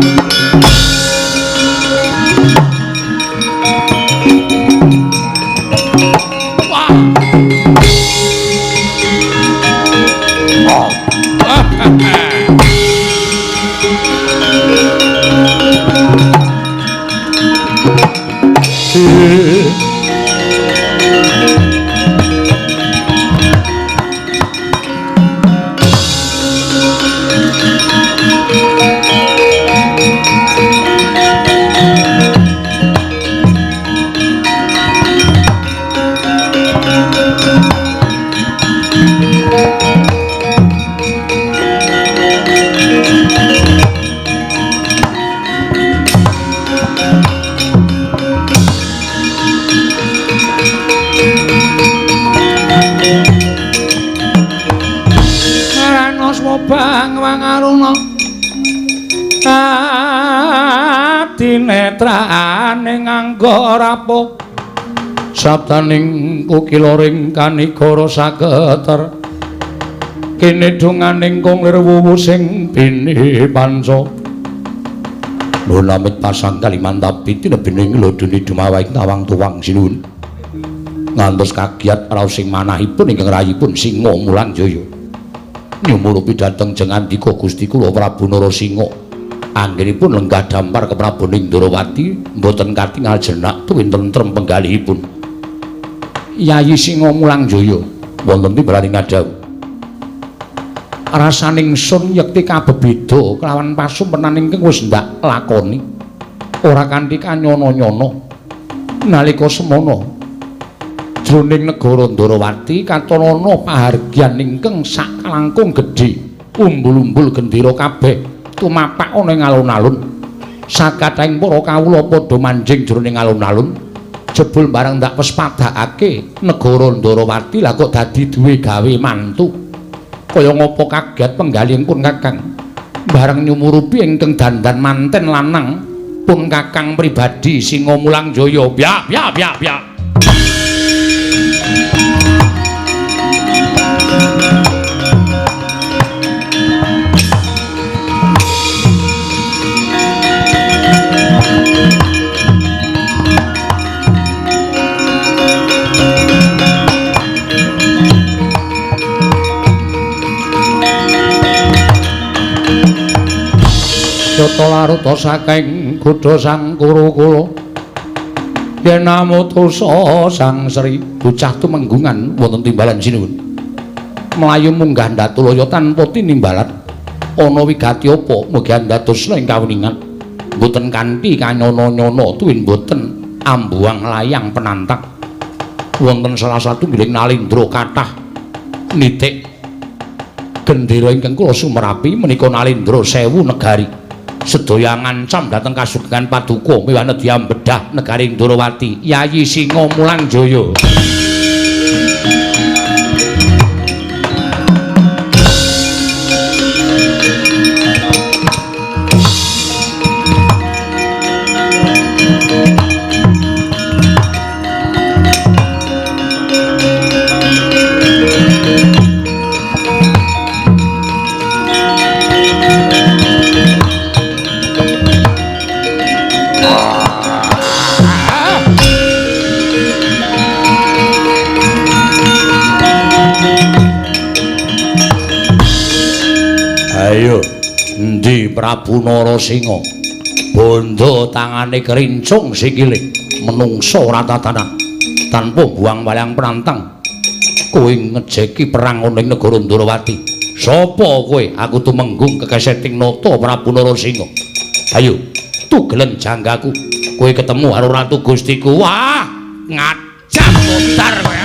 Adinetrane nganggo rapuh sabdaning kukiloring kanigara saketer kene donganing kong lir wuwu sing bini panca nuwun amit pasang kalimantapi tinebining lodone dumawaing tawang tuwang sinuwun ngantos kagiat raos sing manahipun ingkang rayipun Singa Mulangjaya nyumurupi dhateng jengandika Gusti kula Prabu Narasinga anggenipun lenggah dampar keprabuning Ndrawati mboten katingal jenak tuwin tentrem penggalihipun. Yayi Singa Mulangjaya wonten timbalan ngadhawuh rasaning sun yekti kabebeda kelawan pasumpenan ingkang wis ndak lakoni ora kanthi kanyono-nyono nalika semono jroning negara Ndrawati katon ana pahargyan ingkang sakalangkung gedhe umbul-umbul gendera kabeh tumapak ana ing alun-alun. Sakathahing para kawula padha manjing jroning alun-alun. Jebul bareng ndak pespadakake negara Ndarawati lah kok dadi duwe gawe mantu. Kaya ngapa kaget penggalih pun Kakang. Bareng nyumurupi ingkang dandan manten lanang pun Kakang pribadi Singa Mulang Jaya. Byak byak byak byak. Jata laruta saking godha sang Kurukula yen amutusa sang Sri bocah tumenggungan wonten timbalan sinuwun mlayu munggah ndatulaya tanpa tinimbalan ana wigati apa mugi andadosna ing kawuningan mboten kanthi kanyono-nyono tuwin mboten ambuang layang penantang wonten salah satunggiling nalindra kathah nitik gendera ingkang kula sumerapi menika nalindra 1000 negari sedaya ngancam dhateng kasugengan paduka miwah nedya bedah negari Ndarawati Yayi Singa Mulang Jaya. Ayo, endi Prabu Narasinga? Bondo tangane kerincung sikile, menungso ora tatanan. Tanpa buang wayang penantang, kowe ngejeki perang ana ing negara Ndarawati. Sapa kowe? Aku tumenggung kekeseting nata Prabu Narasinga. Ayo, tugelen janggaku. Kowe ketemu karo Ratu Gustiku. Wah, ngajak modar kowe.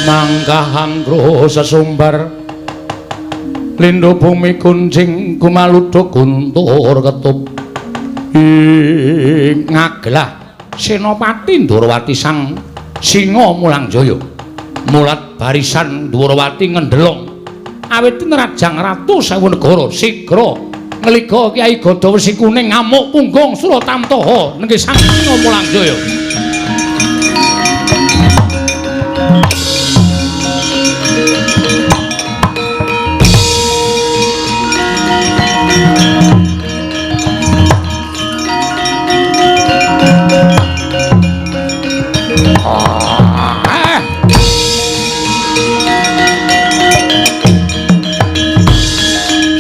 Mangkahangro sesumbar lindo bumi kuncing kumaludha guntur ketup ing ngaglah Senopati Ndarawati sang Singa Mulang Jaya mulat barisan Ndarawati ngendelong awit nerajang ratu sewu negara sigra ngliga Kyai Gada Wesi Kuning ngamuk punggung Suratamtaha nggih sang Singa Mulang Jaya.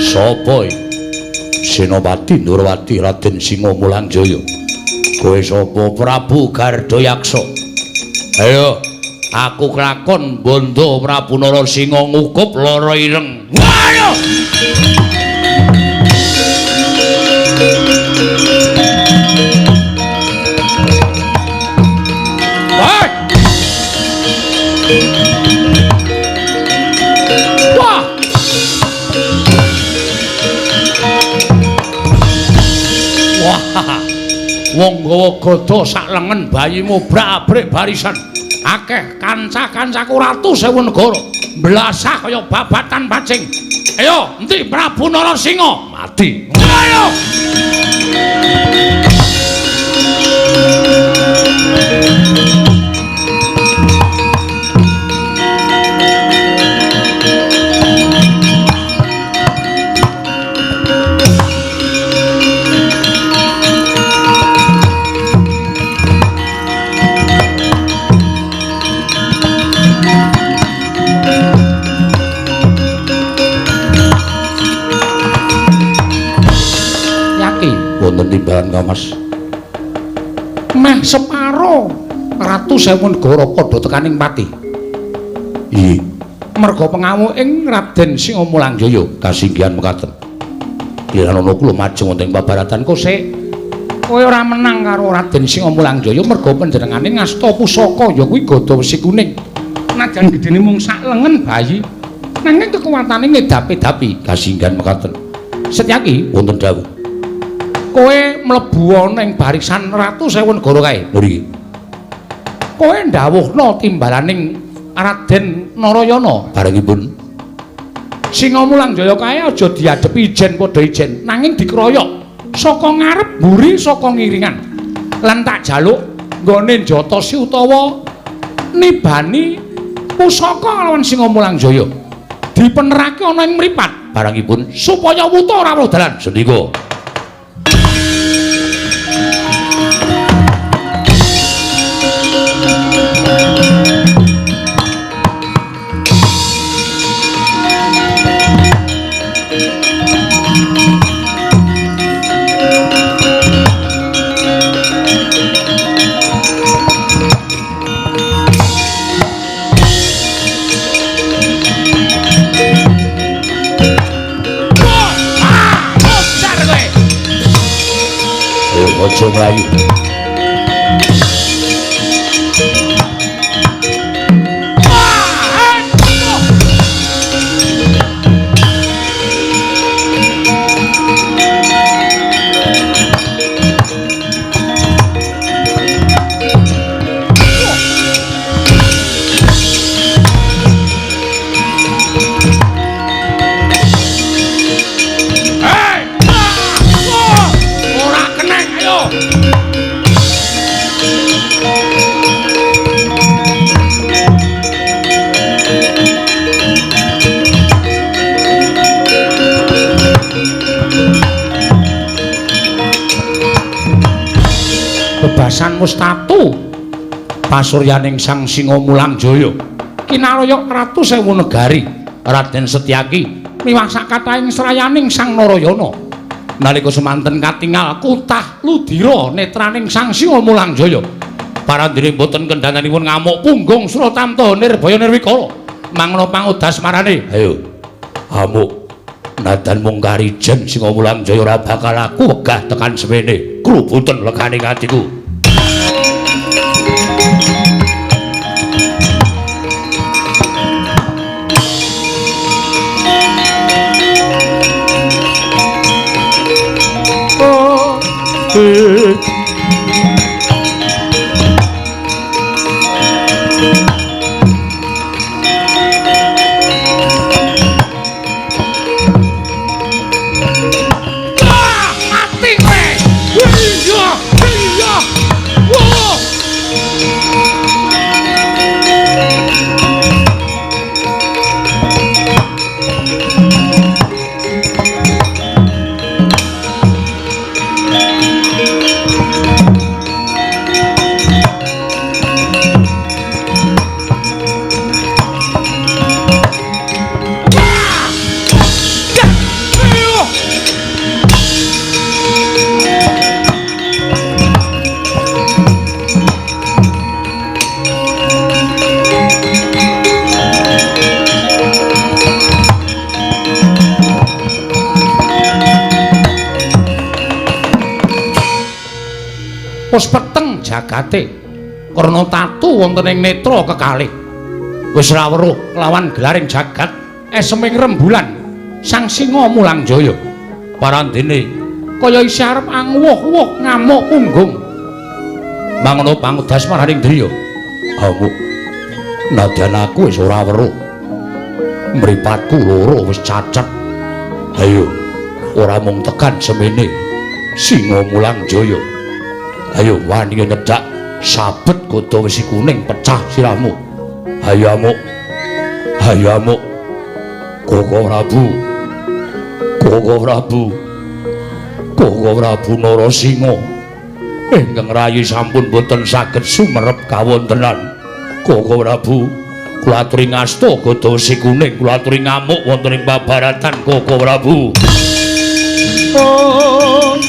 Sapa Senopati Ndarawati Raden Singa Mulang Jaya? Kowe sapa? Prabu Gardayaksa. Ayo, aku kelakon bondo Prabu Narasinga ngukup lara ireng. Ayo! Wah! Wah, wong gawa gada sak lengen bayimu obrak-abrik barisan. Akeh kanca-kancaku ratu sewu negara blasah kaya babatan pacing. Ayo, endi Prabu Narasinga? Mati. Ayo! Wonten timbalan Kamas. Meh separo ratu sewu negara padha tekaning pati. Iya. Merga pengamu ing Raden Singamulangjaya kasinggihan mekaten. Kliranana kula majeng wonten ing pabaratan kosek. Kowe ora menang karo Raden Singamulangjaya merga panjenengane ngasta pusaka ya kuwi gada wesi kuning. Najan gedene mung sak lengen bayi, nanging kekuatane ngedapi-dapi kasinggihan mekaten. Setyaki wonten dawuh. Kowe mlebu ana ing barisan ratu sewu negara kae. Mriki. Kowe ndhawuhna timbalaning Raden Narayana barengipun. Singamulangjaya kae aja diadhepi ijen padha ijen, nanging dikroyok saka ngarep mburi saka ngiringan. Lan tak jaluk nggone njatosi utawa nibani pusaka lawan Singamulangjaya. Dipenerake ana ing mripat barangipun supaya wuta ora weruh dalan. Sendika. Aja mlayu. Bebasan mustatu pasuryaning Sang Singamulangjaya kinaroyok ratu sewu negari Raden Setyaki miwah sakathahing srayaning Sang Narayana. Nalika semanten katingal kutah ludira netraning Sang Singamulangjaya parandene boten kendhananipun ngamuk punggung Suratamta nirbaya nirwikara mangna pangudas marane. Ayo amuk nadan mung karijen Singamulangjaya ora bakal aku wegah tekan semene krubuten legane atiku. Wis peteng jagate karena tatu wonten ing netra kekalih. Wis ra weruh kelawan gelaring jagat eseming rembulan Sang Singamulangjaya. Parandene kaya isih arep anguwuh-wuh ngamuk punggung. Mangono pangudas maraning driya. Amuk nadyan aku wis ora weruh. Mripatku loro wis cacet. Ayo ora mung tekan semene Singamulangjaya. Ayo wani nyedak sabet gada wesi kuning pecah sirahmu. Ayo amuk. Ayo amuk. Koko Prabu. Koko Prabu. Koko Prabu Narasinga. Ingkang rayi sampun boten saged sumerep kawontenan. Koko Prabu, kula aturi ngasta gada wesi kuning, kula aturi ngamuk wonten ing pabaratan Koko Prabu. Oh.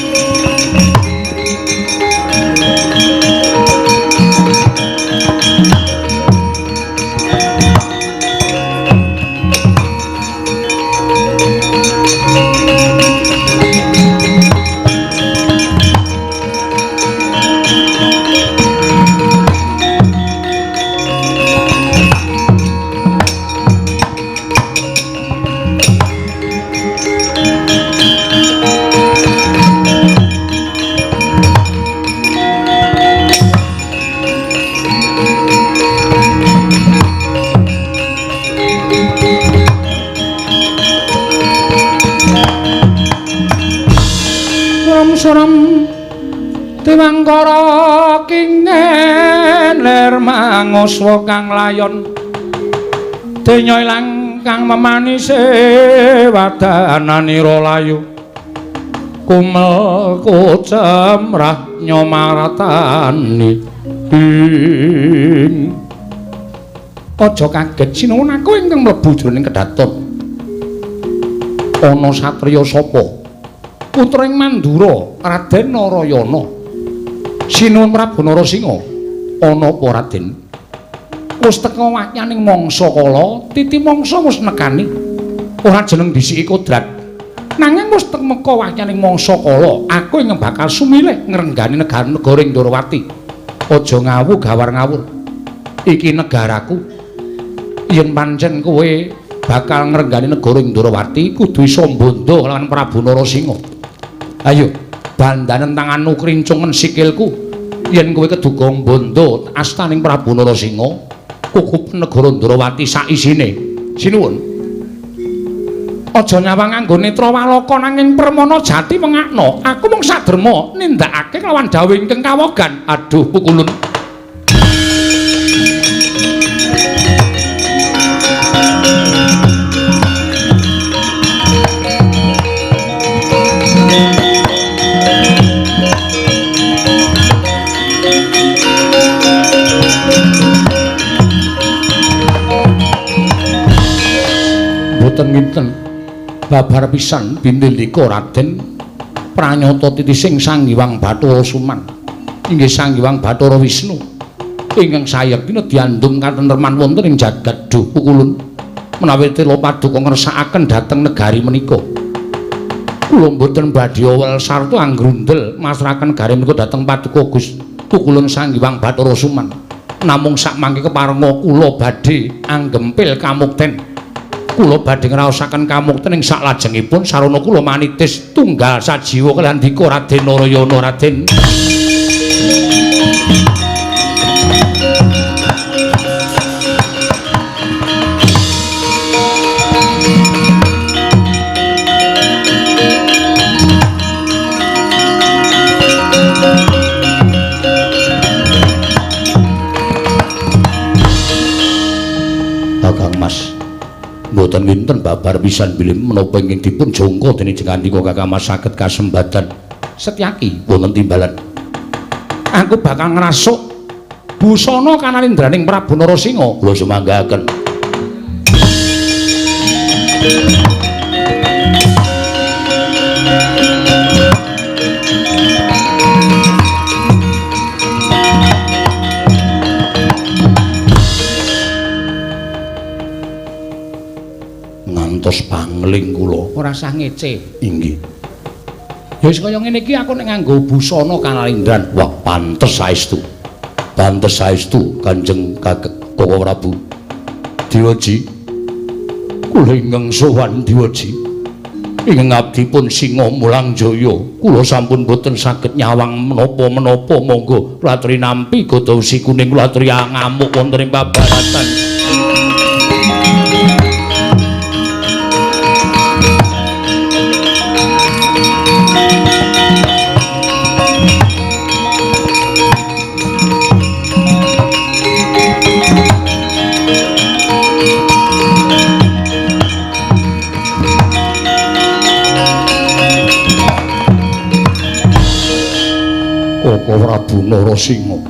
Tengkara kingen lir manguswa kang layon denya ilang kang memanise wadananira layu kumel kocemrah nyomaratani ing. Aja kaget sinuwun aku ingkang mlebu jroning kedaton. Ana satriya sapa? Putra ing Mandura, Raden Narayana. Sinuwun Prabu Narasingha. Ana apa Raden? Wis teka wahyaning mangsa kala, titi mangsa wis nekani. Ora jeneng disiki kodrat. Nanging wis temeka wahyaning mangsa kala, aku ingkang bakal sumilih ngrenggani negara-negara ing Ndorowati. Aja ngawu gawar ngawur. Iki negaraku. Yen pancen kowe bakal ngrenggani negara ing Ndorowati, kudu iso mbondo lawan Prabu Narasingha. Ayo, bandanen tanganmu krincungen sikilku. Yen kowe keduga mbondo astaning Prabu Narasingha, kukup negara Ndorowati saisine. Sinuwun. Aja nyawang nganggo netra waloka nanging permana jati wengakna. Aku mung saderma nindakake kelawan dawuh ingkang kawogan. Aduh, pukulun. Mboten nginten babar pisan bindilika Raden pranyata titising Sang Hyang Bathara Suman inggih Sang Hyang Bathara Wisnu ingkang sayektina diandum katentreman wonten ing jagat. Duh pukulun, menawi tela paduka ngersakaken dhateng negari menika kula mboten badhe awel sarta anggrundel masrahaken negari menika dhateng paduka Gusti Pukulun Sang Hyang Bathara Suman. Namung sakmangke keparenga kula badhe anggempil kamukten. Kula badhe ngraosaken kamukten ing saklajengipun sarana kula manitis tunggal sajiwa kaliyan dika Raden Narayana. Raden Kakang Mas, mboten winten babar pisan bilih menapa ingkang dipun jangka dening jengandika Kakang Mas saged kasembadan. Setyaki wonten timbalan. Aku bakal ngrasuk busana kanalindraning Prabu Narasingha. Kula sumanggaken. Ngantos pangling kula ora sah ngece. Inggih. Ya wis kaya ngene iki aku nek nganggo busana kanalindran. Wah, pantes saestu. Pantes saestu Kanjeng Koko Prabu. Diwaji. Kula ingkang sowan diwaji. Ingkang abdi pun Singa Mulang Jaya. Kula sampun boten saged nyawang menapa-menapa, monggo kula aturi nampi gada wesi kuning kula aturi ngamuk wonten ing pabaratan. Koko Prabu Narasingha,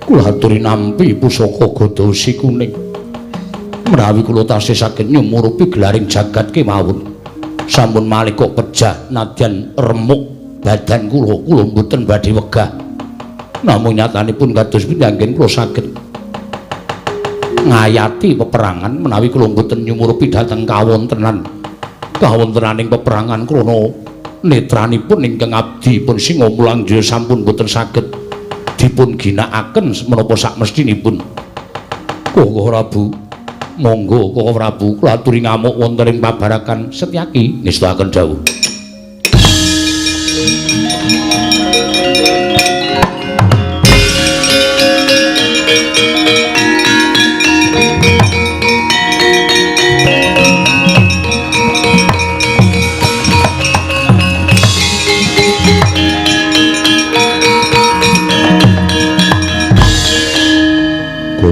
kula aturi nampi pusaka gada wesi kuning. Menawi kula tasih saged nyumurupi gelaring jagat kemawon, sampun malih kok pejah nadyan remuk badan kula, kula mboten badhe wegah. Namung nyatanipun kados pundi anggen kula saged ngayati peperangan menawi kula mboten nyumurupi dhateng kawontenan kawontenaning peperangan krana netranipun ingkang abdi pun Singa Mulang Jaya sampun boten saged dipun ginakaken menapa sakmestinipun. Koko Prabu, monggo Koko Prabu kula aturi ngamuk wonten ing pabarakan. Setyaki ngestakaken dawuh.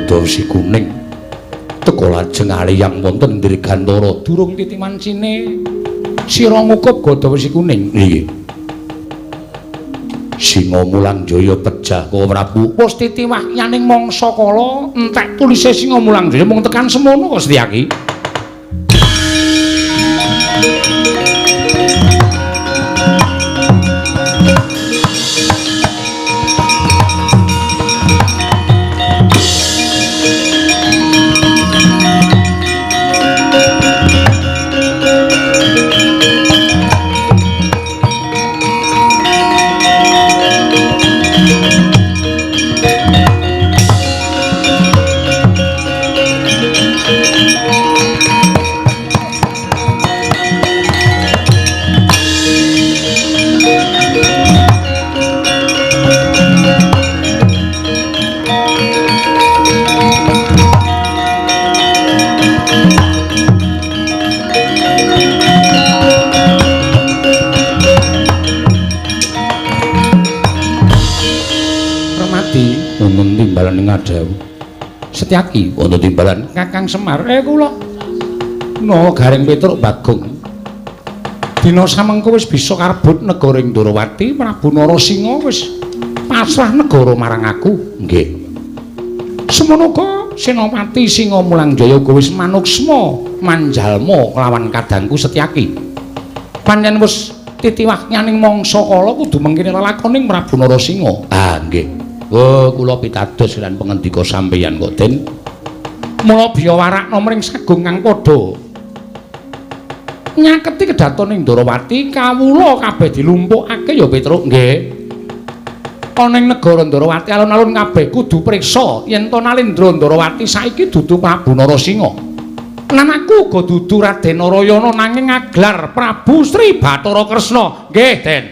Gada wesi kuning teka lajeng aliyang wonten Dirgantara durung titi mancine sira ngukup gada wesi kuning. Nggih. Singa Mulang Jaya pejah ka Prabu. Wis titi wahyaning mangsa kala entek tulise Singa Mulang Jaya mung tekan semono kok Setyaki. Setyaki wonten timbalan Kakang Semar. Kula no Gareng Petruk Bagong. Dina samengko wis bisa karbut negara ing Ndorowati, Prabu Narasinga wis pasrah negara marang aku. Nggih. Semono uga Senopati Singa Mulang Jaya uga wis manuksma manjalma kelawan kadangku Setyaki. Pancen wis titiwahyaning mangsa kala kudu mengkene lelakoning Prabu Narasinga. Ah nggih. Oh, kula pitados lan pangendika sampeyan kok, Den. Mula biya warakna mring sagung kang padha nyaketi kedaton ing Ndorowati, kawula kabeh dilumpukake ya Petruk. Nggih. Ana ing negara Ndorowati alun-alun kabeh kudu priksa yen to Nalendra Ndorowati saiki dudu Prabu Narasinga. Lan aku uga dudu Raden Narayana nanging ngaglar Prabu Sri Bathara Kresna. Nggih, Den.